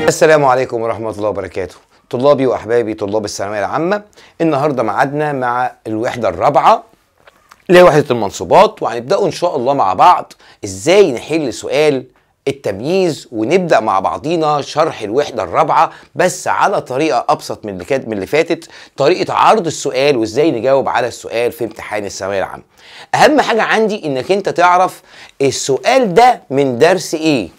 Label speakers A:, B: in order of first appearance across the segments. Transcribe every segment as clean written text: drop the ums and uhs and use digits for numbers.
A: السلام عليكم ورحمة الله وبركاته. طلابي وأحبابي طلاب الثانوية العامة، النهاردة معادنا مع الوحدة الرابعة اللي هي وحدة المنصوبات، وهنبدأوا إن شاء الله مع بعض إزاي نحل سؤال التمييز، ونبدأ مع بعضينا شرح الوحدة الرابعة بس على طريقة أبسط من اللي فاتت، طريقة عرض السؤال وإزاي نجاوب على السؤال في امتحان الثانوية العامة. أهم حاجة عندي إنك أنت تعرف السؤال ده من درس إيه.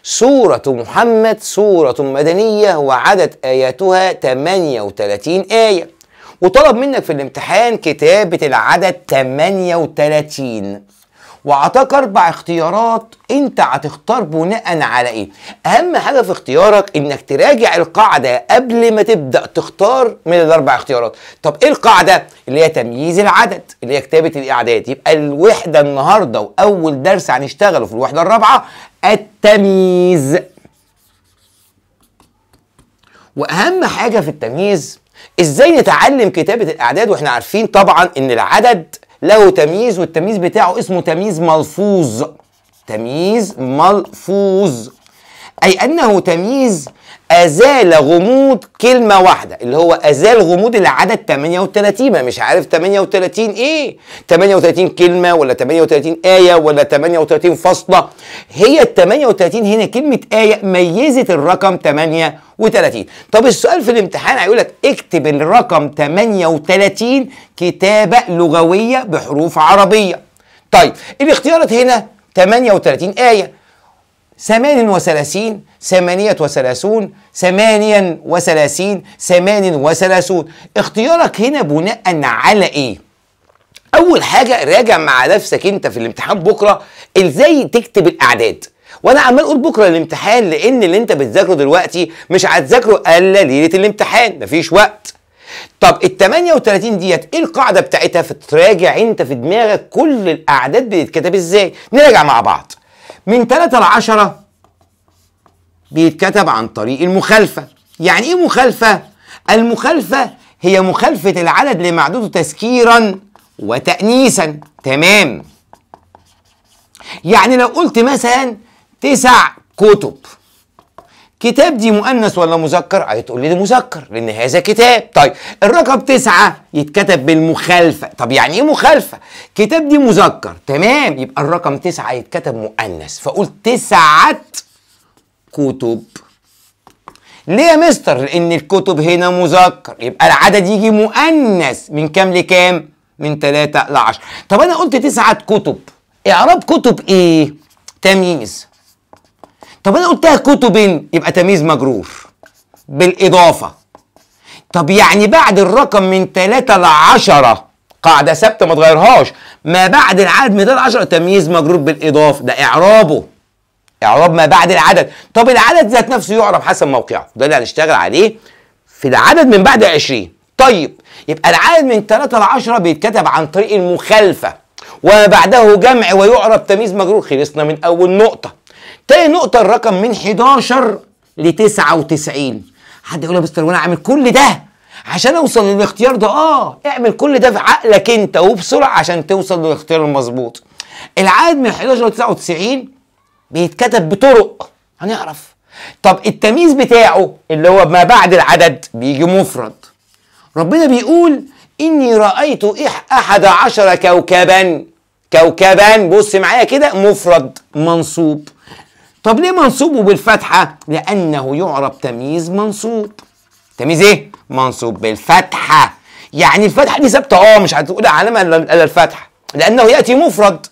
A: سورة محمد سورة مدنية وعدد آياتها 38 آية، وطلب منك في الامتحان كتابة العدد 38، وعطاك 4 اختيارات انت هتختار بناء على ايه. اهم حاجة في اختيارك انك تراجع القاعدة قبل ما تبدأ تختار من ال4 اختيارات. طب ايه القاعدة؟ اللي هي تمييز العدد، اللي هي كتابة الاعداد. يبقى الوحدة النهاردة واول درس هنشتغله في الوحدة الرابعة التمييز. واهم حاجة في التمييز ازاي نتعلم كتابة الاعداد، واحنا عارفين طبعا ان العدد له تمييز، والتمييز بتاعه اسمه تمييز ملفوظ. تمييز ملفوظ أي أنه تمييز أزال غموض كلمة واحدة، اللي هو أزال غموض العدد 38. ما مش عارف 38 إيه، 38 كلمة ولا 38 آية ولا 38 فاصلة. هي ال 38 هنا كلمة آية ميزت الرقم 38. طب السؤال في الامتحان هيقول لك اكتب الرقم 38 كتابة لغوية بحروف عربية. طيب الاختيارات هنا 38 آية، 38، 38، 38، 38. اختيارك هنا بناء على ايه؟ اول حاجة راجع مع نفسك انت في الامتحان بكره ازاي تكتب الاعداد. وانا عمال اقول بكره الامتحان لان اللي انت بتذاكره دلوقتي مش هتذاكره الا ليلة الامتحان، مفيش وقت. طب ال 38 ديت ايه القاعدة بتاعتها؟ فتراجع انت في دماغك كل الاعداد بتتكتب ازاي. نراجع مع بعض. من 3 ل 10 بيتكتب عن طريق المخالفة. يعني ايه مخالفة؟ المخالفة هي مخالفة العدد لمعدوده تذكيرا وتأنيثا. تمام. يعني لو قلت مثلا 9 كتب، كتاب دي مؤنث ولا مذكر؟ هتقول لي دي مذكر لان هذا كتاب. طيب الرقم 9 يتكتب بالمخالفة. طب يعني ايه مخالفة؟ كتاب دي مذكر، تمام، يبقى الرقم 9 يتكتب مؤنث، فاقول 9 كتب. ليه يا مستر؟ لان الكتب هنا مذكر، يبقى العدد يجي مؤنث من كام لكام؟ من 3 ل 10. طب انا قلت 9 كتب، اعراب كتب ايه؟ تمييز. طب انا قلتها كتب يبقى تمييز مجرور بالاضافة. طب يعني بعد الرقم من 3 ل 10 قاعدة ثابتة ما تغيرهاش، ما بعد العدد من 3 ل 10 تمييز مجرور بالاضافة، ده اعرابه، اعراب ما بعد العدد. طب العدد ذات نفسه يعرب حسب موقعه، ده اللي هنشتغل عليه في العدد من بعد 20. طيب يبقى العدد من 3 ل 10 بيتكتب عن طريق المخالفة وما بعده جمع ويعرب تمييز مجرور. خلصنا من اول نقطة. تاني نقطة الرقم من 11 ل 99. حد يقول يا مستر وانا اعمل كل ده عشان اوصل للاختيار ده؟ اعمل كل ده في عقلك انت وبسرعة عشان توصل للاختيار المظبوط. العدد من 11 ل 99 بيتكتب بطرق هنعرف. طب التمييز بتاعه اللي هو ما بعد العدد بيجي مفرد. ربنا بيقول اني رأيت 11 كوكبا. كوكبا بص معايا كده مفرد منصوب. طب ليه منصوب وبالفتحة؟ لأنه يعرب تمييز منصوب. تمييز ايه؟ منصوب بالفتحة. يعني الفتحة دي ثابتة، مش هتقول علامة الا الفتحة، لأنه يأتي مفرد،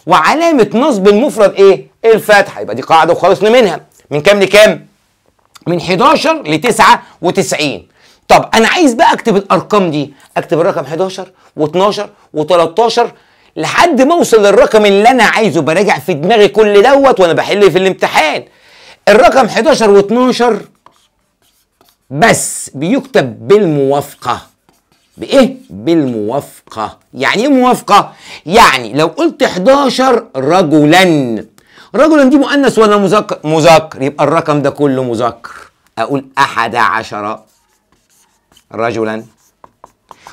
A: وعلامة نصب المفرد ايه؟ الفتحة. يبقى دي قاعدة وخلصنا منها. من كام لكام؟ من 11 ل 99. طب أنا عايز بقى أكتب الأرقام دي، أكتب الرقم 11 و12 و13 لحد ما اوصل للرقم اللي انا عايزه. براجع في دماغي كل دوت وانا بحل في الامتحان. الرقم 11 و12 بس بيكتب بالموافقة. بايه؟ بالموافقة. يعني ايه موافقة؟ يعني لو قلت 11 رجلا، رجلا دي مؤنث ولا مذكر؟ مذكر، يبقى الرقم ده كله مذكر. اقول 11 رجلا.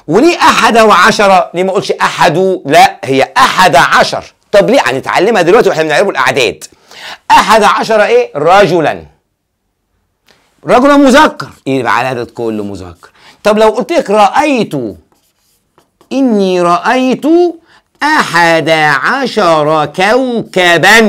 A: وليه 11؟ ليه ما اقولش احد؟ لا، هي 11. طب ليه؟ هنتعلمها دلوقتي واحنا بنعرفوا الاعداد. 11 ايه؟ رجلا. رجلا مذكر، يبقى العدد كله مذكر. طب لو قلت لك رأيت، إني رأيت 11 كوكبا،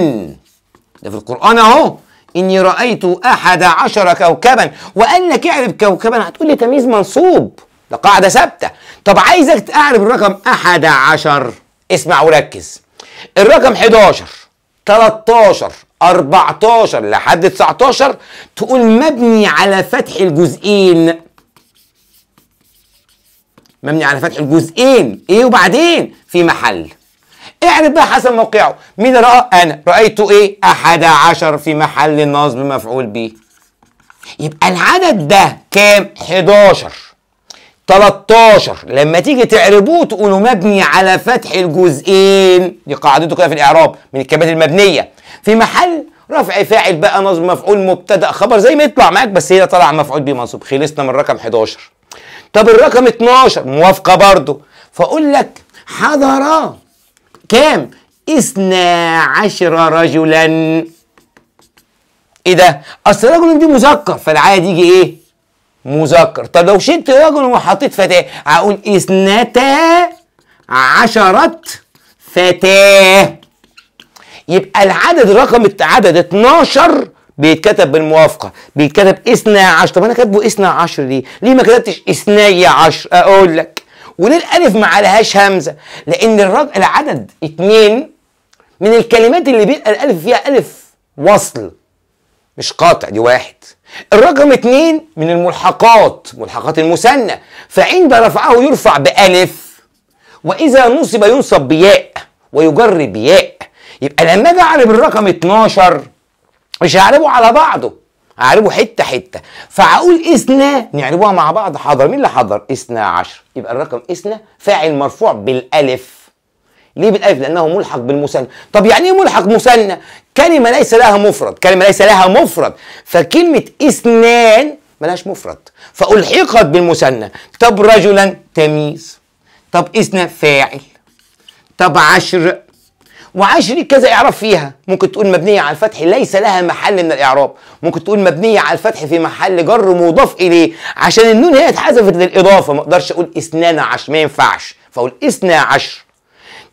A: ده في القرآن أهو، إني رأيت 11 كوكبا، وقال لك اعرب كوكبا، هتقول لي تمييز منصوب، ده قاعدة ثابتة. طب عايزك تعرب الرقم 11، اسمع وركز. الرقم 11 13 14 لحد 19 تقول مبني على فتح الجزئين، مبني على فتح الجزئين ايه وبعدين في محل. اعرف بقى حسب موقعه. مين رأى؟ انا رأيت ايه؟ 11 في محل نصب مفعول به. يبقى العدد ده كام؟ 11 13. لما تيجي تعربوه تقولوا مبني على فتح الجزئين، دي قاعدته كده في الاعراب من الكلمات المبنية، في محل رفع فاعل بقى نصب مفعول مبتدا خبر زي ما يطلع معاك، بس هي طلع مفعول به منصوب. خلصنا من رقم 11. طب الرقم 12 موافقة برضه، فاقول لك حضر كام؟ 12 رجلا. ايه ده؟ اصل رجل دي مذكر، فالعادي يجي ايه؟ مذكر. طب لو شلت رجل وحطيت فتاة هقول 12 فتاة. يبقى العدد رقم عدد 12 بيتكتب بالموافقة، بيتكتب 12. طب انا كاتبه 12 ليه؟ ليه ما كتبتش 12؟ اقول لك وليه الالف ما عليهاش همزه؟ لان العدد 2 من الكلمات اللي بيبقى الالف فيها الف وصل مش قاطع، دي واحد. الرقم 2 من الملحقات، ملحقات المثنى، فعند رفعه يرفع بألف، وإذا نصب ينصب بياء ويجر بياء. يبقى لما اجي اعرب الرقم 12 مش هعربه على بعضه، هعربه حتة حتة، فهقول اثنا نعربوها مع بعض. حضر، مين اللي حضر؟ 12. يبقى الرقم اثنا فاعل مرفوع بالألف. ليه بالألف؟ لأنه ملحق بالمثنى. طب يعني ايه ملحق مثنى؟ كلمة ليس لها مفرد، كلمة ليس لها مفرد، فكلمة اثنان ملهاش مفرد، فألحقت بالمثنى. طب رجلا تمييز، طب اثنى فاعل، طب عشر، وعشر كذا إعراب فيها، ممكن تقول مبنية على الفتح ليس لها محل من الإعراب، ممكن تقول مبنية على الفتح في محل جر مضاف إليه، عشان النون هي اتحذفت للإضافة، ما أقدرش أقول 12، ما ينفعش، فأقول 12.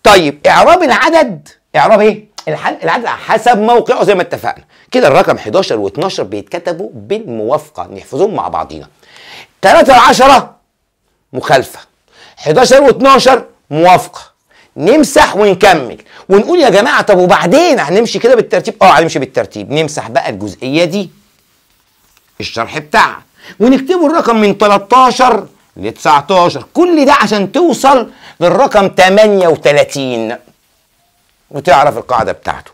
A: طيب إعراب العدد، إعراب إيه؟ العدد حسب موقعه زي ما اتفقنا كده. الرقم 11 و12 بيتكتبوا بالموافقة، نحفظهم مع بعضينا. 3 10 مخالفة، 11 و12 موافقة. نمسح ونكمل ونقول يا جماعة طب وبعدين هنمشي كده بالترتيب؟ هنمشي بالترتيب. نمسح بقى الجزئية دي الشرح بتاعها ونكتبوا الرقم من 13 ل 19، كل ده عشان توصل للرقم 38 وتعرف القاعدة بتاعته.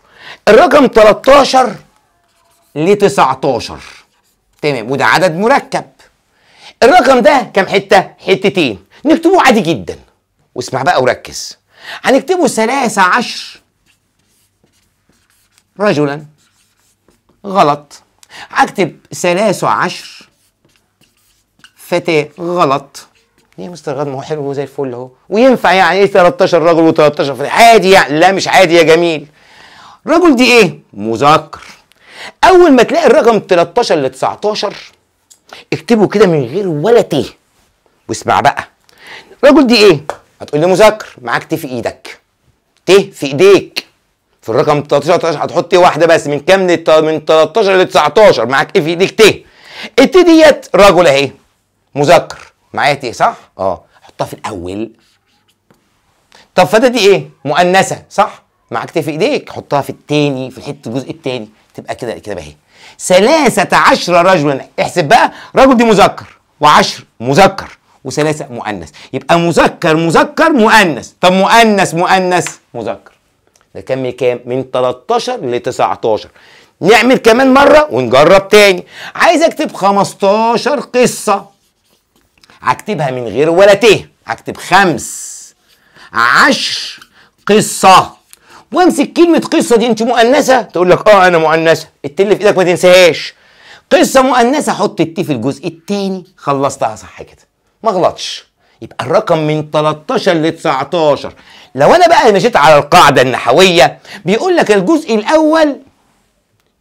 A: الرقم 13 ل 19، تمام، وده عدد مركب. الرقم ده كام حتة؟ حتتين، نكتبه عادي جدا. واسمع بقى وركز، هنكتبه 13 رجلا، غلط. هكتب 13 فتاة، غلط. ليه يا مستر غد؟ ما هو حلو زي الفل اهو، وينفع يعني ايه 13 رجل و13 فتاة؟ عادي يعني. لا مش عادي يا جميل. رجل دي ايه؟ مذكر. اول ما تلاقي الرقم 13 ل 19 اكتبه كده من غير ولا ت. واسمع بقى، رجل دي ايه؟ هتقول لي مذكر، معاك ت في ايدك، ت في ايديك. في الرقم 13 هتحط واحدة بس، من كام؟ من 13 ل 19 معاك ايه في ايديك؟ ت. الت ديت رجل اهي مذكر، معايا ت صح؟ حطها في الاول. طب فتاة دي ايه؟ مؤنثة صح؟ معاك ت في ايديك، حطها في الثاني، في الحتة الجزء الثاني، تبقى كده كده اهي. 13 رجلا، احسب بقى، رجل دي مذكر وعشر مذكر وثلاثة مؤنث، يبقى مذكر مذكر مؤنث. طب مؤنث مؤنث مذكر، ده كام؟ كام؟ من 13 ل 19. نعمل كمان مرة ونجرب تاني. عايز اكتب 15 قصة، هكتبها من غير ولا ت، هكتب 15 قصة، وامسك كلمة قصة دي، انت مؤنثة؟ تقول لك انا مؤنثة، الت اللي في ايدك ما تنساهاش. قصة مؤنثة، حط الت في الجزء التاني، خلصتها صح كده، ما غلطش. يبقى الرقم من 13 ل 19. لو انا بقى مشيت على القاعدة النحوية بيقول لك الجزء الاول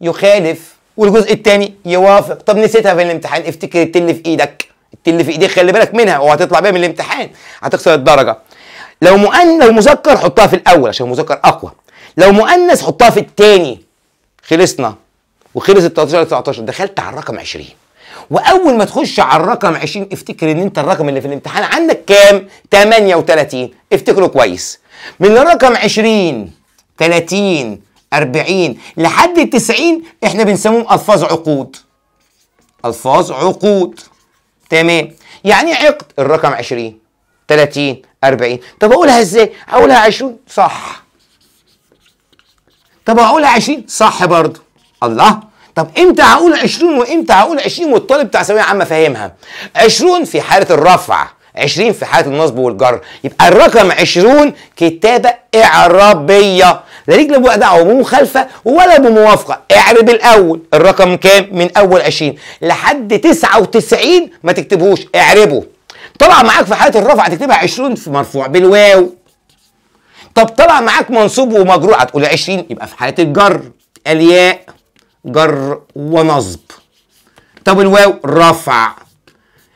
A: يخالف والجزء الثاني يوافق. طب نسيتها في الامتحان، افتكر التل في ايدك، التل في ايديك خلي بالك منها، وهتطلع بيها من الامتحان هتخسر الدرجة. لو مؤنث، لو مذكر حطها في الاول عشان المذكر اقوى، لو مؤنث حطها في الثاني. خلصنا وخلص ال 13 19. دخلت على الرقم 20، واول ما تخش على الرقم 20 افتكر ان انت الرقم اللي في الامتحان عندك كام؟ 38. افتكره كويس. من الرقم 20 30 40 لحد 90 احنا بنسميهم الفاظ عقود. الفاظ عقود، تمام. يعني عقد الرقم 20 30 40. طب اقولها ازاي؟ اقولها 20 صح. طب اقولها 20 صح برضه. الله، طب امتى هقول 20 وامتى هقول 20 والطالب بتاع ثانوية عامة فاهمها؟ 20 في حاله الرفع، 20 في حاله النصب والجر. يبقى الرقم 20 كتابه اعرابيه، لا ليك لا دعوه بمخالفة ولا بموافقة. اعرب الاول الرقم كام من اول 20 لحد 99 ما تكتبهوش، اعربه. طلع معاك في حاله الرفع تكتبها 20 في مرفوع بالواو. طب طلع معاك منصوب ومجرور هتقول 20، يبقى في حاله الجر الياء جر ونصب. طب الواو رفع.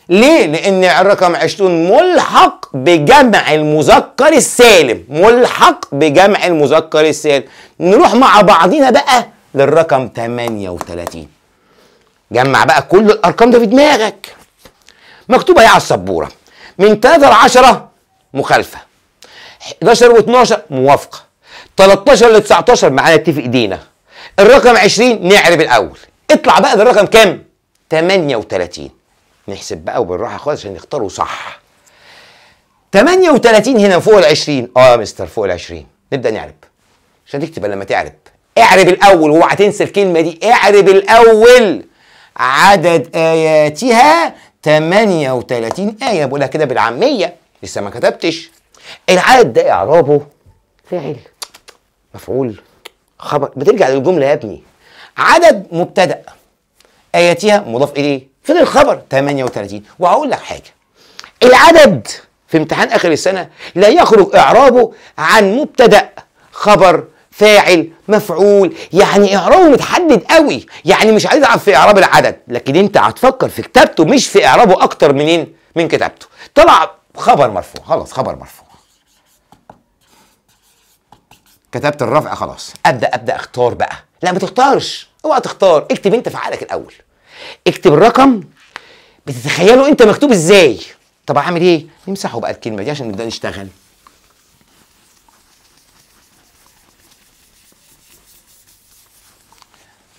A: ليه؟ لأن الرقم 20 ملحق بجمع المذكر السالم، ملحق بجمع المذكر السالم. نروح مع بعضينا بقى للرقم 38. جمع بقى كل الأرقام ده في دماغك. مكتوبة ايه على السبورة؟ من 3 ل 10 مخالفة، 11 و12 موافقة، 13 ل 19 معانا اتفق ايدينا. الرقم 20 نعرب الأول. اطلع بقى للرقم كام؟ 38. نحسب بقى وبالراحه خالص عشان نختاره صح. 38 هنا فوق ال 20. اه يا مستر فوق ال 20. نبدا نعرب. عشان تكتب لما تعرب. اعرب الاول، واوعى تنسى الكلمة دي، اعرب الاول. عدد اياتها 38 ايه، بقولها كده بالعامية، لسه ما كتبتش. العدد ده اعرابه فاعل مفعول خبر، بترجع للجملة يا ابني. عدد مبتدأ، اياتها مضاف اليه، فين الخبر؟ 38. وهقول لك حاجة، العدد في امتحان اخر السنة لا يخرج اعرابه عن مبتدأ خبر فاعل مفعول، يعني اعرابه متحدد قوي، يعني مش هتتعب في اعراب العدد، لكن انت هتفكر في كتابته مش في اعرابه اكتر منين؟ من كتابته. طلع خبر مرفوع، خلاص خبر مرفوع. كتبت الرفع خلاص. ابدا اختار بقى. لا ما تختارش، اوعى تختار، اكتب انت في عقلك الاول. اكتب الرقم بتتخيله انت مكتوب ازاي. طب اعمل ايه؟ نمسحه بقى الكلمة دي عشان نبدا نشتغل.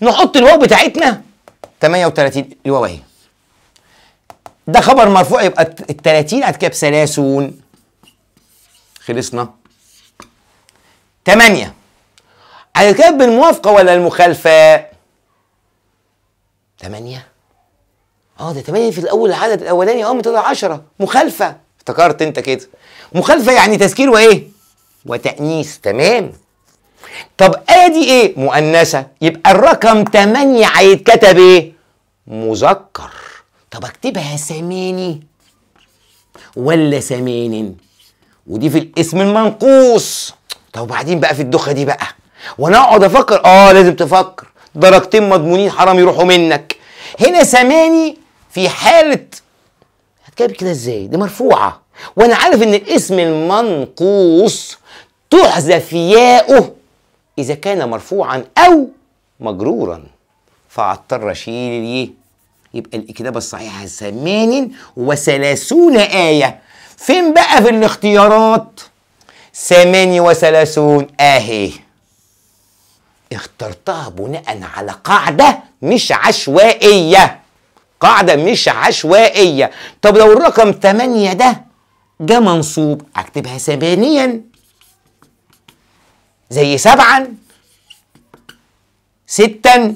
A: نحط الواو بتاعتنا 38، الواو اهي. ده خبر مرفوع، يبقى ال 30 هتكتب 30. خلصنا. 8 هتكتب بالموافقة ولا المخالفة؟ 8 ده 8 في الاول، العدد الاولاني من 3 10 مخالفة. افتكرت انت كده مخالفة يعني تذكير وايه؟ وتأنيث. تمام. طب ادي ايه؟ مؤنثة، يبقى الرقم 8 هيتكتب ايه؟ مذكر. طب اكتبها ثماني ولا ثمانين؟ ودي في الاسم المنقوص. طب وبعدين بقى في الدخه دي بقى وانا اقعد افكر، لازم تفكر، درجتين مضمونين حرام يروحوا منك. هنا ثماني في حالة هتكتب كده ازاي؟ دي مرفوعة، وانا عارف ان الاسم المنقوص تحذف ياؤه اذا كان مرفوعا او مجرورا، فاضطر اشيل اليه. يبقى الإجابة الصحيحة 38 آية. فين بقى في الاختيارات؟ 38 اهي. اخترتها بناء على قاعدة مش عشوائية، قاعدة مش عشوائية. طب لو الرقم 8 ده جه منصوب اكتبها 8 زي 7 6،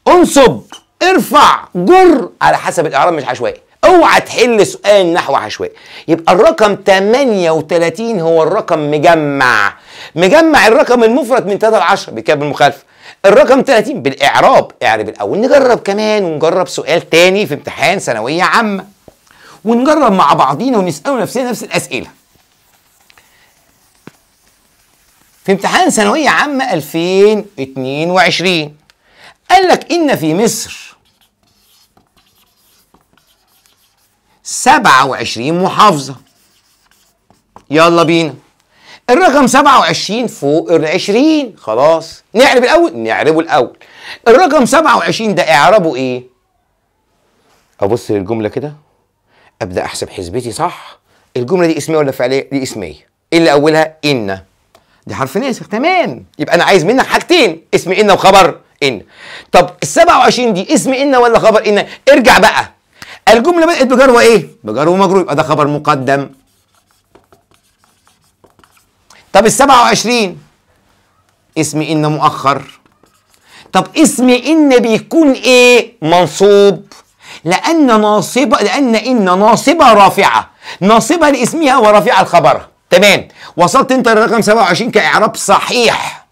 A: انصب ارفع جر على حسب الاعراب، مش عشوائي. اوعى تحل سؤال نحو عشوائي. يبقى الرقم 38 هو الرقم مجمع، مجمع الرقم المفرد من 3 ل 10 بكاب المخالفة. الرقم 30 بالاعراب، اعرب الاول. نجرب كمان ونجرب سؤال تاني في امتحان ثانوية عامة، ونجرب مع بعضينا ونسأل نفسنا نفس الاسئلة. في امتحان ثانوية عامة 2022 قال لك ان في مصر 27 محافظة. يلا بينا. الرقم 27 فوق ال 20، خلاص نعرب الاول، نعربه الاول. الرقم 27 ده اعربه ايه؟ ابص للجملة كده، ابدا احسب حسبتي صح. الجملة دي اسميه ولا فعليه؟ دي اسميه. ايه اللي اولها؟ ان، دي حرف ناسخ، تمام. يبقى انا عايز منك حاجتين، اسم ان وخبر ان. طب ال 27 دي اسم ان ولا خبر ان؟ ارجع بقى، الجملة بدات بجر وايه؟ بجر ومجرور، يبقى ده خبر مقدم. طب ال 27 اسم ان مؤخر. طب اسم ان بيكون ايه؟ منصوب، لان ناصبه، لان ان ناصبه رافعه، ناصبه لاسمها ورافعه لخبرها، تمام. وصلت انت للرقم 27 كاعراب صحيح.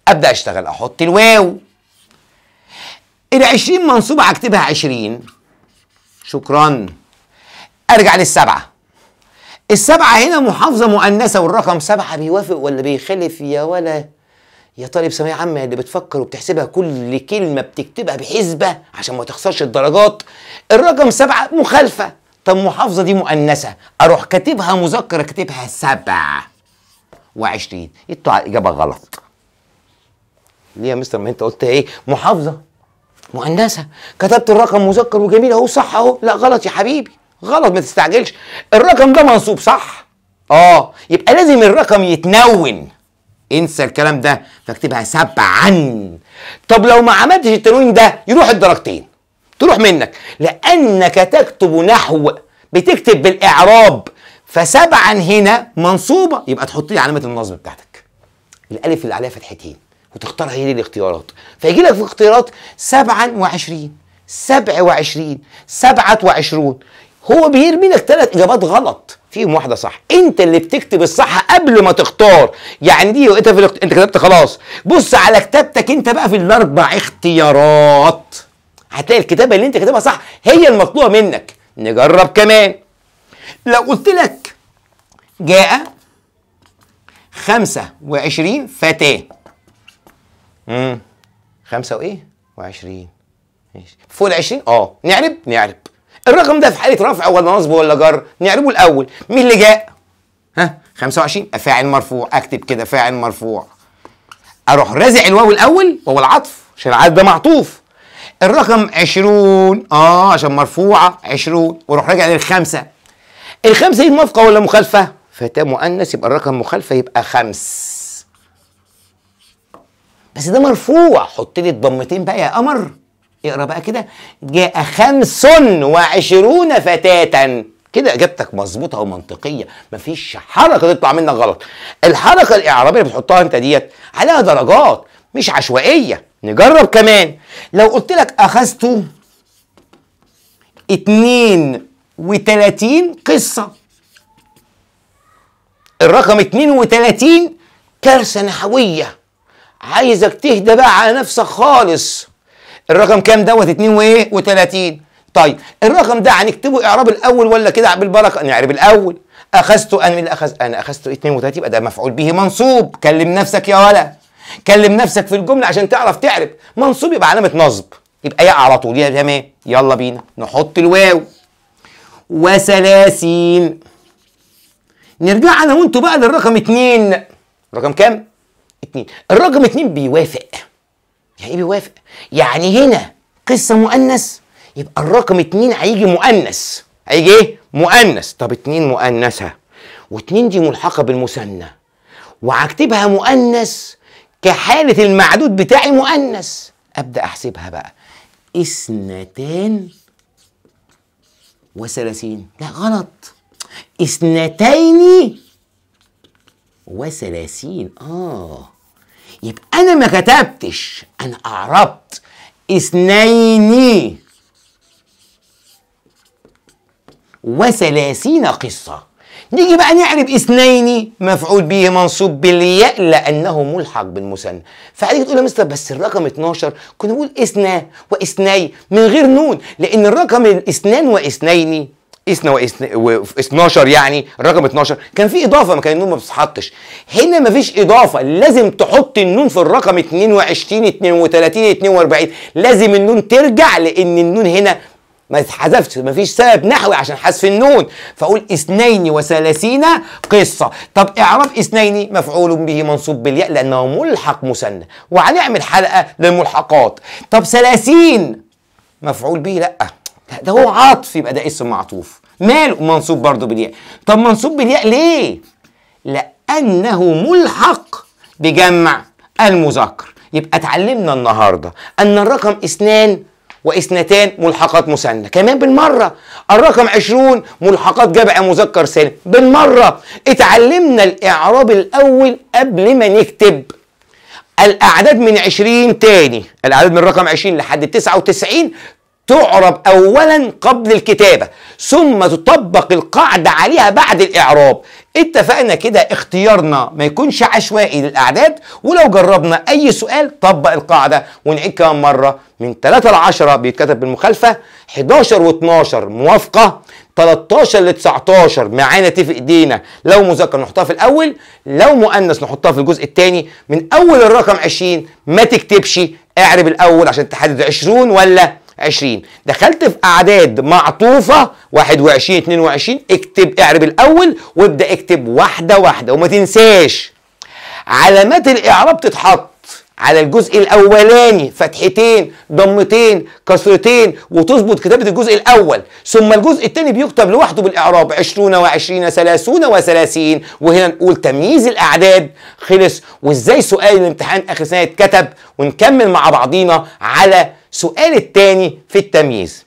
A: ابدا اشتغل، احط الواو. ال 20 منصوبه هكتبها 20، شكرا. ارجع للسبعه. السبعة هنا محافظة مؤنثة، والرقم 7 بيوافق ولا بيخالف يا ولا يا طالب ثانوية عامة اللي بتفكر وبتحسبها كل كلمة بتكتبها بحسبه عشان ما تخسرش الدرجات؟ الرقم 7 مخالفة. طب محافظة دي مؤنثة، اروح كاتبها مذكر، اكتبها 27، يطلع الاجابة غلط. ليه يا مستر؟ ما انت قلت ايه؟ محافظة مؤنثة، كتبت الرقم مذكر وجميل اهو، صح اهو. لا غلط يا حبيبي، غلط، ما تستعجلش. الرقم ده منصوب صح؟ يبقى لازم الرقم يتنون، انسى الكلام ده، فاكتبها 7. طب لو ما عملتش التنوين ده يروح الدرجتين، تروح منك، لانك تكتب نحو، بتكتب بالاعراب، ف7 هنا منصوبه، يبقى تحط لي علامة النصب بتاعتك، الالف اللي عليها فتحتين، وتختارها هي دي الاختيارات. فيجي لك في الاختيارات 27، 27، 27. هو بيرمي لك 3 اجابات غلط، فيهم واحدة صح. انت اللي بتكتب الصح قبل ما تختار، يعني دي انت في انت كتبت خلاص. بص على كتابتك انت بقى في الاربع اختيارات، هتلاقي الكتابة اللي انت كاتبها صح هي المطلوبة منك. نجرب كمان. لو قلت لك جاء 25 فتاة، 5 وايه؟ و20، ماشي، فوق ال 20، نعرب، نعرب. الرقم ده في حالة رفع ولا نصب ولا جر؟ نعربه الأول. مين اللي جاء؟ ها 25، فاعل مرفوع، أكتب كده فاعل مرفوع. أروح رازع الواو الأول، واو العطف عشان العدد ده معطوف. الرقم 20، عشان مرفوعة 20، وأروح راجع للخمسة. الخمسة دي موافقة ولا مخالفة؟ فتاة مؤنث، يبقى الرقم مخالفة، يبقى 5. بس ده مرفوع، حط لي الضمتين بقى يا قمر. اقرا بقى كده، جاء 25 فتاة. كده اجابتك مظبوطة ومنطقيه، مفيش حركة تطلع منك غلط. الحركة الاعرابية اللي بتحطها انت ديت عليها درجات، مش عشوائية. نجرب كمان. لو قلت لك اخذت 32 قصة، الرقم 32 كارثة نحوية، عايزك تهدى بقى على نفسك خالص. الرقم كام دوت؟ 32. طيب الرقم ده هنكتبه اعراب الاول ولا كده بالبركة؟ نعرب الاول. اخذت انا، اللي اخذ انا اخذت 32، يبقى ده مفعول به منصوب. كلم نفسك يا ولا، كلم نفسك في الجملة عشان تعرف تعرب. منصوب يبقى علامة نصب، يبقى ياء على طول. يا تمام، يلا بينا نحط الواو. و30. نرجع انا وانتوا بقى للرقم 2. رقم كام؟ 2. الرقم 2 بيوافق. يعني ايه بيوافق؟ يعني هنا قصة مؤنث، يبقى الرقم 2 هيجي مؤنث، هيجي ايه؟ مؤنث. طب 2 مؤنثة، و2 دي ملحقه بالمثنى، وهكتبها مؤنث كحاله المعدود بتاعي مؤنث. ابدا احسبها بقى، 32، لا غلط، 32. يبقى أنا ما كتبتش، أنا أعربت 32 قصة. نيجي بقى نعرب 2 مفعول به منصوب بالياء لأنه ملحق بالمثنى. فهتيجي تقول يا مستر بس الرقم 12 كنا نقول اثنا واثني من غير نون، لأن الرقم 2 و2 اثنى و12 يعني الرقم 12 كان في اضافه، ما كان النون ما بتتحطش. هنا ما فيش اضافه، لازم تحط النون في الرقم 22 32 42، لازم النون ترجع لان النون هنا ما اتحذفش، ما فيش سبب نحوي عشان حذف النون، فاقول 32 قصة. طب اعراب اثنين مفعول به منصوب بالياء لانه ملحق مثنى، وهنعمل حلقة للملحقات. طب 30 مفعول به، لا ده هو عطف، يبقى ده اسم معطوف، ماله منصوب برضه بالياء. طب منصوب بالياء ليه؟ لانه ملحق بجمع المذكر. يبقى اتعلمنا النهارده ان الرقم 2 واثنتان ملحقات مثنى، كمان بالمرة الرقم 20 ملحقات جمع مذكر سالم بالمرة. اتعلمنا الاعراب الاول قبل ما نكتب الاعداد من 20 تاني، الاعداد من رقم 20 لحد 99 تعرب اولا قبل الكتابة، ثم تطبق القاعدة عليها بعد الاعراب. اتفقنا كده اختيارنا ما يكونش عشوائي للاعداد، ولو جربنا اي سؤال طبق القاعدة. ونعيد كمان مرة، من 3 ل 10 بيتكتب بالمخالفه، 11 و12 موافقة، 13 ل 19 معانا تفق ايدينا، لو مذكر نحطها في الاول، لو مؤنث نحطها في الجزء الثاني. من اول الرقم 20 ما تكتبش، اعرب الاول عشان تحدد 20 ولا 20. دخلت في اعداد معطوفة 21 22، اكتب اعرب الاول وابدا اكتب واحدة واحدة. وما تنساش علامات الاعراب تتحط على الجزء الاولاني، فتحتين ضمتين كسرتين، وتظبط كتابه الجزء الاول، ثم الجزء الثاني بيكتب لوحده بالاعراب 20 و20 30 و30. وهنا نقول تمييز الاعداد خلص، وازاي سؤال الامتحان اخر سنة اتكتب، ونكمل مع بعضينا على سؤال الثاني في التمييز.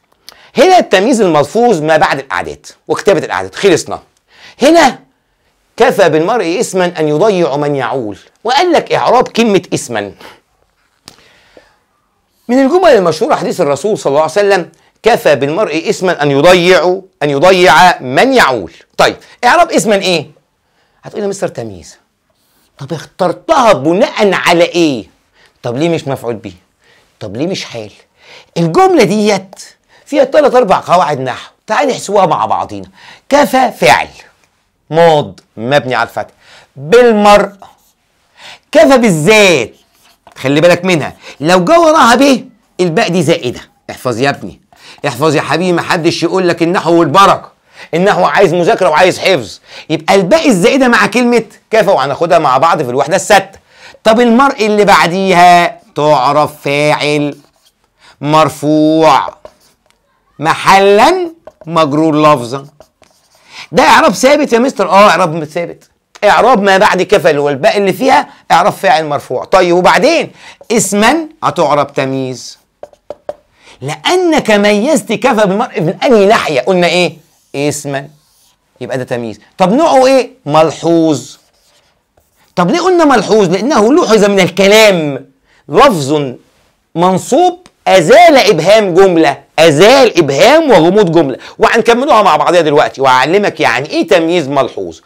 A: هنا التمييز الملفوظ ما بعد الاعداد وكتابه الاعداد خلصنا. هنا كفى بالمرء اسما ان يضيع من يعول، وقال لك اعراب كلمة اسما. من الجمل المشهورة حديث الرسول صلى الله عليه وسلم: كفى بالمرء اسما ان يضيع من يعول. طيب اعراب اسما ايه؟ هتقول لي مستر تمييز. طب اخترتها بناء على ايه؟ طب ليه مش مفعول به؟ طب ليه مش حال؟ الجملة ديت فيها 3 4 قواعد نحو، تعال نحسبوها مع بعضينا. كفى فعل ماض مبني على الفتح، بالمرء كفى بالذات، خلي بالك منها، لو جه وراها ب الباء دي زائدة. احفظ يا ابني، احفظ يا حبيبي، محدش يقول لك النحو والبركة، النحو عايز مذاكرة وعايز حفظ. يبقى الباء الزائدة مع كلمة كفى، وهناخدها مع بعض في الوحدة السادسة. طب المرء اللي بعديها تعرف فاعل مرفوع محلا مجرور لفظا. ده اعراب ثابت يا مستر؟ اه اعراب ثابت، اعراب ما بعد كفى اللي هو الباء اللي فيها اعراب فاعل مرفوع. طيب وبعدين اسما هتعرب تمييز، لانك ميزت كفى بالمرء من انهي ناحية؟ قلنا ايه؟ اسما، يبقى ده تمييز. طب نوعه ايه؟ ملحوظ. طب ليه قلنا ملحوظ؟ لانه لوحظ من الكلام، لفظ منصوب ازال ابهام جملة، ازال ابهام وغموض جملة، وهنكملوها مع بعضيها دلوقتي وهعلمك يعني ايه تمييز ملحوظ.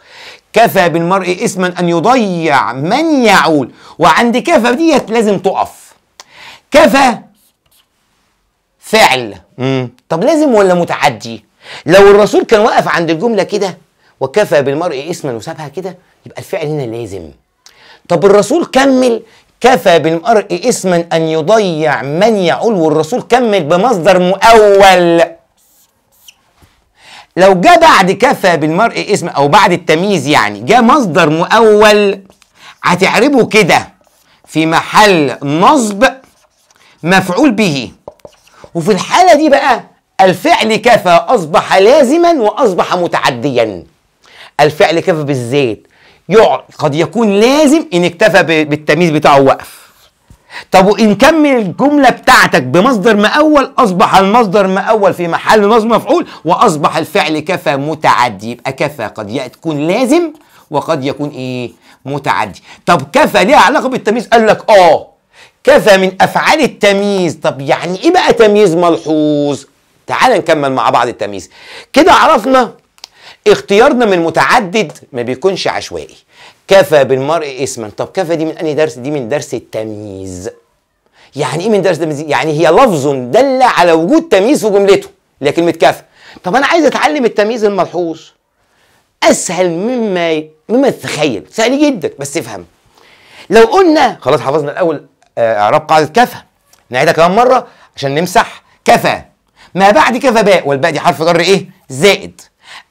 A: كفى بالمرء اسما ان يضيع من يعول، وعند كفى ديت لازم تقف. كفى فعل، طب لازم ولا متعدي؟ لو الرسول كان وقف عند الجملة كده وكفى بالمرء اسما وسابها كده يبقى الفعل هنا لازم. طب الرسول كمل كفى بالمرء اسما ان يضيع من يعول، والرسول كمل بمصدر مؤول. لو جاء بعد كفى بالمرء اسما او بعد التمييز يعني جاء مصدر مؤول، هتعربه كده في محل نصب مفعول به، وفي الحالة دي بقى الفعل كفى اصبح لازما واصبح متعديا. الفعل كفى بالذات قد يكون لازم ان اكتفى بالتمييز بتاعه وقف. طب وان كمل الجملة بتاعتك بمصدر مؤول اصبح المصدر مؤول في محل نصب مفعول، واصبح الفعل كفى متعدي. يبقى كفى قد يكون لازم وقد يكون ايه؟ متعدي. طب كفى ليها علاقة بالتمييز؟ قال لك اه كفى من افعال التمييز. طب يعني ايه بقى تمييز ملحوظ؟ تعال نكمل مع بعض التمييز. كده عرفنا اختيارنا من متعدد ما بيكونش عشوائي. كفى بالمرء اسما، طب كفى دي من انهي درس؟ دي من درس التمييز. يعني ايه من درس التمييز؟ يعني هي لفظ دل على وجود تمييز في جملته، اللي هي كلمة كفى. طب انا عايز اتعلم التمييز الملحوظ، اسهل مما تتخيل، سهل جدا بس افهم. لو قلنا خلاص حفظنا الاول اعراب قاعدة كفى، نعيدها كمان مرة عشان نمسح. كفى ما بعد كفى باء، والباء دي حرف جر ايه؟ زائد.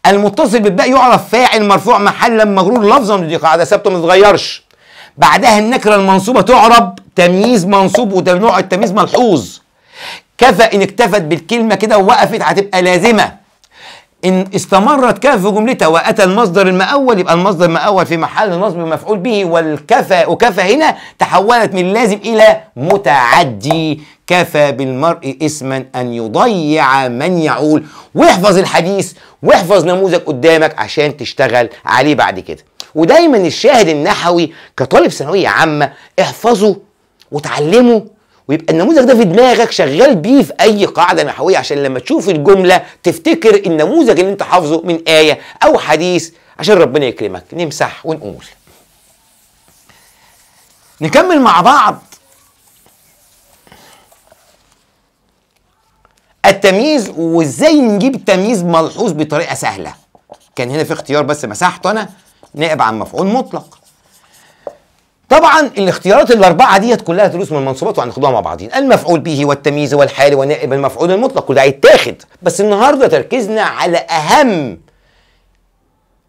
A: المتصل بالباء يعرف فاعل مرفوع محلا مجرور لفظا، ودي قاعدة ثابتة ما تتغيرش. بعدها النكرة المنصوبه تعرب تمييز منصوب، وده نوع التمييز ملحوظ. كفى ان اكتفت بالكلمة كده ووقفت هتبقى لازمه. ان استمرت كفى في جملتها واتى المصدر المأول، يبقى المصدر المأول في محل نصب مفعول به، والكفى وكفى هنا تحولت من لازم الى متعدي. كفى بالمرء اسما ان يضيع من يعول. واحفظ الحديث واحفظ نموذج قدامك عشان تشتغل عليه بعد كده. ودايما الشاهد النحوي كطالب ثانوية عامة احفظه وتعلمه، ويبقى النموذج ده في دماغك شغال بيه في اي قاعدة نحوية، عشان لما تشوف الجملة تفتكر النموذج اللي انت حافظه من ايه او حديث، عشان ربنا يكرمك. نمسح ونقول نكمل مع بعض التمييز، وازاي نجيب التمييز ملحوظ بطريقة سهلة. كان هنا في اختيار بس مسحته انا، نائب عن مفعول مطلق. طبعا الاختيارات الاربعة ديت كلها دروس من المنصوبات وهناخدوها مع بعضين، المفعول به والتمييز والحال ونائب المفعول المطلق، كل ده هيتاخد، بس النهارده تركيزنا على اهم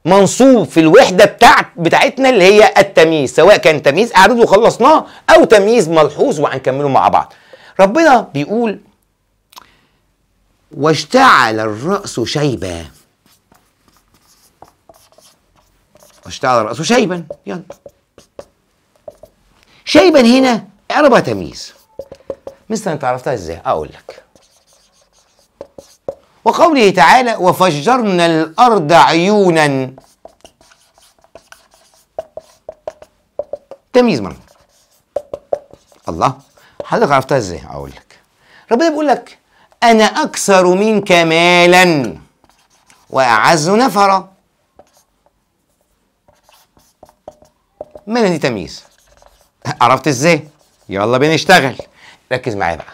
A: منصوب في الوحدة بتاعتنا اللي هي التمييز، سواء كان تمييز اعداد وخلصناه او تمييز ملحوظ وهنكمله مع بعض. ربنا بيقول واشتعل الرأس شيبا، واشتعل الرأس شيبا، يلا شيبا هنا اعربها تمييز. مثلا انت عرفتها ازاي؟ اقول لك. وقوله تعالى وفجرنا الارض عيونا، تمييز مرة. الله، حضرتك عرفتها ازاي؟ اقول لك. ربنا بيقول لك انا اكثر منك مالا واعز نفرا. مالا دي تمييز. عرفت ازاي؟ يلا بينا نشتغل. ركز معايا بقى.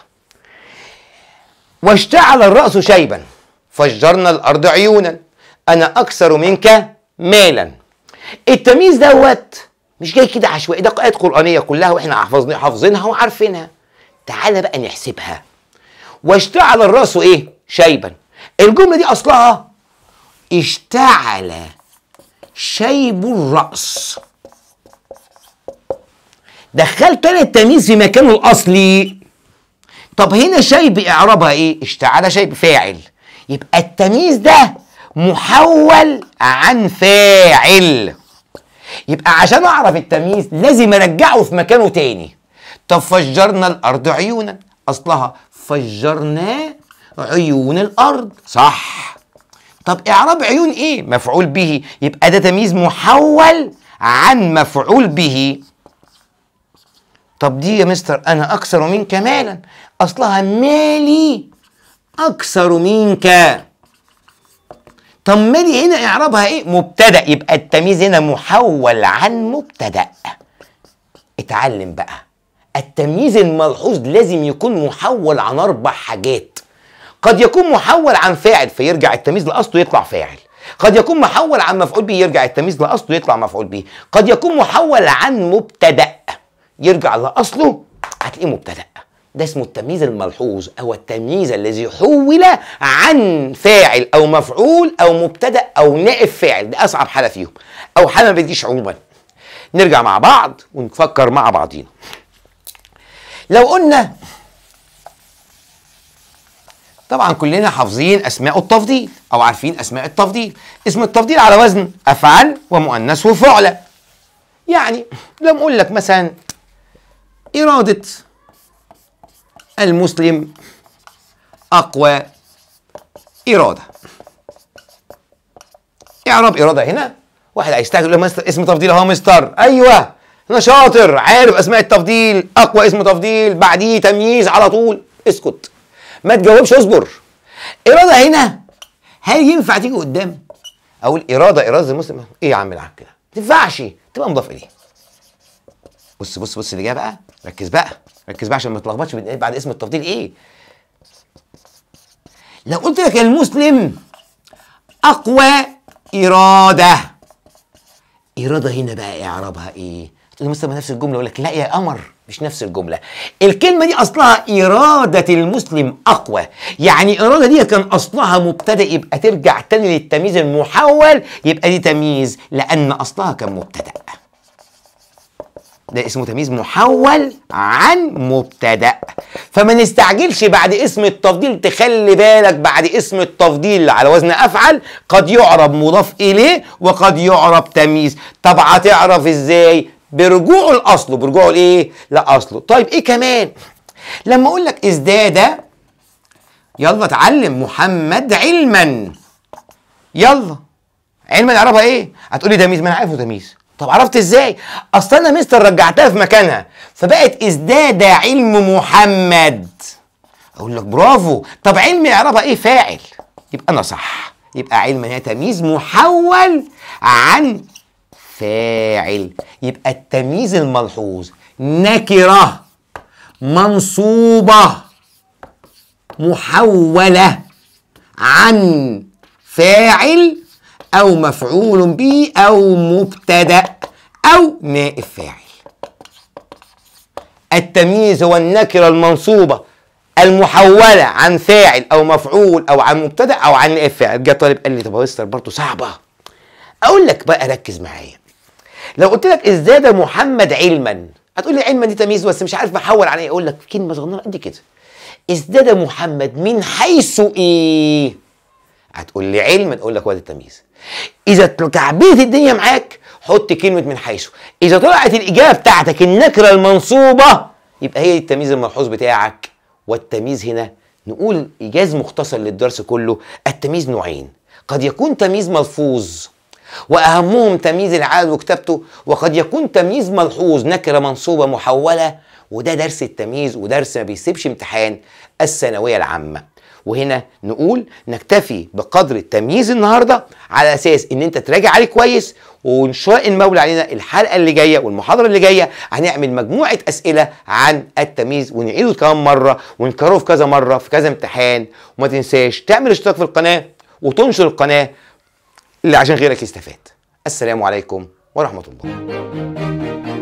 A: واشتعل الرأس شيبا، فجرنا الأرض عيونا، أنا أكثر منك مالا. التمييز دوت مش جاي كده عشوائي، ده آيات قرآنية كلها وإحنا حافظينها وعارفينها. تعالى بقى نحسبها. واشتعل الرأس إيه؟ شيبا. الجملة دي أصلها اشتعل شيب الرأس. دخلت انا التمييز في مكانه الاصلي. طب هنا شيب اعرابها ايه؟ اشتعل شيب فاعل، يبقى التمييز ده محول عن فاعل. يبقى عشان اعرف التمييز لازم ارجعه في مكانه تاني. طب فجرنا الارض عيونا، اصلها فجرنا عيون الارض، صح. طب اعراب عيون ايه؟ مفعول به، يبقى ده تمييز محول عن مفعول به. طب دي يا مستر انا اكثر منك مالا، اصلها مالي اكثر منك. طب مالي هنا اعرابها ايه؟ مبتدأ، يبقى التمييز هنا محول عن مبتدأ. اتعلم بقى التمييز الملحوظ لازم يكون محول عن 4 حاجات. قد يكون محول عن فاعل فيرجع التمييز لاصله يطلع فاعل، قد يكون محول عن مفعول به يرجع التمييز لاصله يطلع مفعول به، قد يكون محول عن مبتدأ يرجع لأصله هتلاقيه مبتدأ. ده اسمه التمييز الملحوظ، أو التمييز الذي حول عن فاعل أو مفعول أو مبتدأ أو نائب فاعل. ده أصعب حالة فيهم، أو حالة ما بتجيش عموما. نرجع مع بعض ونفكر مع بعضينا. لو قلنا طبعا كلنا حافظين أسماء التفضيل أو عارفين أسماء التفضيل. اسم التفضيل على وزن أفعل ومؤنث وفعلة. يعني لما أقول لك مثلا إرادة المسلم أقوى إرادة. إعراب إرادة هنا واحد هيستعجل يقول له اسم تفضيل أهو مستر، أيوه أنا شاطر عارف أسماء التفضيل، أقوى اسم تفضيل بعديه تمييز على طول. اسكت ما تجاوبش، اصبر. إرادة هنا هل ينفع تيجي قدام؟ أقول إرادة إرادة المسلم، إيه يا عم العب كده؟ ما تنفعش، تبقى مضاف إليه. بص بص بص اللي جاي بقى، ركز بقى ركز بقى عشان ما تتلخبطش بعد اسم التفضيل ايه. لو قلت لك المسلم اقوى اراده. اراده هنا بقى اعرابها ايه؟ هتقول لي مستر نفس الجملة، اقول لك لا يا قمر مش نفس الجملة. الكلمة دي اصلها اراده المسلم اقوى، يعني اراده دي كان اصلها مبتدا، يبقى ترجع تاني للتمييز المحول، يبقى دي تمييز لان اصلها كان مبتدا. ده اسمه تمييز محول عن مبتدا. فما نستعجلش بعد اسم التفضيل، تخلي بالك بعد اسم التفضيل على وزن افعل قد يعرب مضاف اليه وقد يعرب تمييز. طب هتعرف ازاي؟ برجوعه لاصله. برجوعه لايه؟ لاصله. طيب ايه كمان؟ لما اقول لك ازداد، يلا اتعلم محمد علما، يلا علما اعربها ايه؟ هتقولي تمييز، ما انا عارفه تمييز. طب عرفت ازاي؟ اصل انا مستر رجعتها في مكانها فبقت ازداد علم محمد. اقول لك برافو. طب علم يعربها ايه؟ فاعل، يبقى انا صح، يبقى علم هي تمييز محول عن فاعل. يبقى التمييز الملحوظ نكرة منصوبة محولة عن فاعل أو مفعول به أو مبتدأ أو نائب فاعل. التمييز هو النكرة المنصوبة المحولة عن فاعل أو مفعول أو عن مبتدأ أو عن نائب فاعل. جه طالب قال لي طب يا مستر برضه صعبة. أقول لك بقى ركز معايا. لو قلت لك ازداد محمد علما، هتقول لي علما دي تمييز بس مش عارف بحول عن ايه. اقول لك كلمة صغننه قد كده، ازداد محمد من حيث ايه؟ هتقول لي علما، اقول لك هو ده التمييز. اذا كعبيت الدنيا معاك حط كلمة من حيث. اذا طلعت الاجابة بتاعتك النكرة المنصوبه يبقى هي التمييز الملحوظ بتاعك. والتمييز هنا نقول ايجاز مختصر للدرس كله، التمييز نوعين، قد يكون تمييز ملفوظ واهمهم تمييز العدد وكتابته، وقد يكون تمييز ملحوظ نكره منصوبه محوله، وده درس التمييز ودرس ما بيسيبش امتحان الثانوية العامة. وهنا نقول نكتفي بقدر التمييز النهارده على اساس ان انت تراجع عليه كويس، وان شاء المولى علينا الحلقة اللي جاية والمحاضره اللي جاية هنعمل مجموعة اسئلة عن التمييز ونعيده كمان مرة ونكرره في كذا مرة في كذا امتحان. وما تنساش تعمل اشتراك في القناة وتنشر القناة اللي عشان غيرك يستفاد. السلام عليكم ورحمة الله.